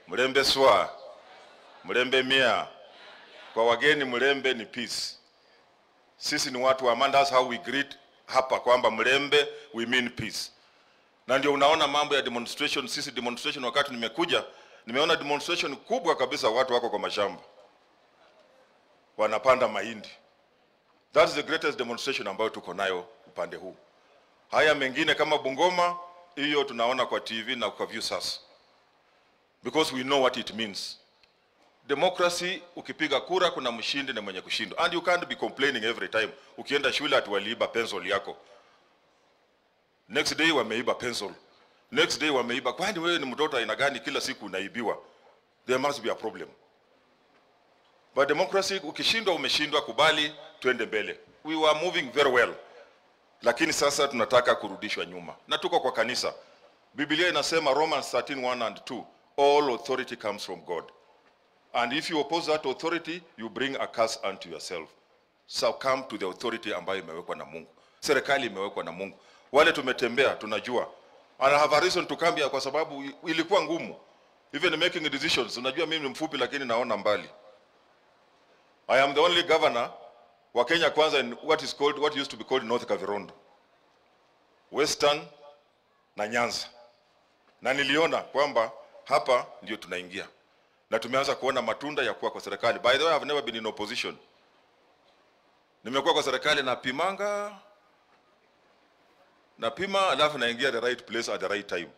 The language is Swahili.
Mulembe swa, mulembe mia. Kwa wageni mulembe ni peace. Sisi ni watu wa amani, that's how we greet hapa kwamba mulembe, we mean peace. Na ndio unaona mambo ya demonstration. Sisi demonstration, wakati nimekuja nimeona demonstration kubwa kabisa, watu wako kwa mashamba wanapanda mahindi. That is the greatest demonstration ambayo tuko nayo upande huu. Haya mengine kama Bungoma, hiyo tunaona kwa TV na kwa Viusasa, because we know what it means. Democracy, ukipiga kura kuna mshindi na mwenye kushindwa, and you can't be complaining every time. Ukienda shule ati waliiba pencil yako, next day wameiba pencil, next day wameiba. Kwani wewe ni mtoto aina gani? Kila siku unaibiwa. There must be a problem. But democracy, ukishindwa umeshindwa, kubali, twende mbele. We were moving very well, lakini sasa tunataka kurudishwa nyuma, na tuko kwa kanisa. Biblia inasema Romans 13:1 and 2, all authority comes from God. And if you oppose that authority, you bring a curse unto yourself. Succumb to the authority ambayo imewekwa na Mungu. Serikali imewekwa na Mungu. Wale tumetembea tunajua. And I have a reason to come here kwa sababu ilikuwa ngumu. Even making decisions, unajua mimi ni mfupi lakini naona mbali. I am the only governor wa Kenya Kwanza in what is called, what used to be called North Kavirondo, Western na Nyanza. Na niliona kwamba hapa ndio tunaingia. Na tumeanza kuona matunda ya kuwa kwa serikali. By the way, I have never been in opposition. Nimekuwa kwa serikali napimanga, napima, alafu naingia the right place at the right time.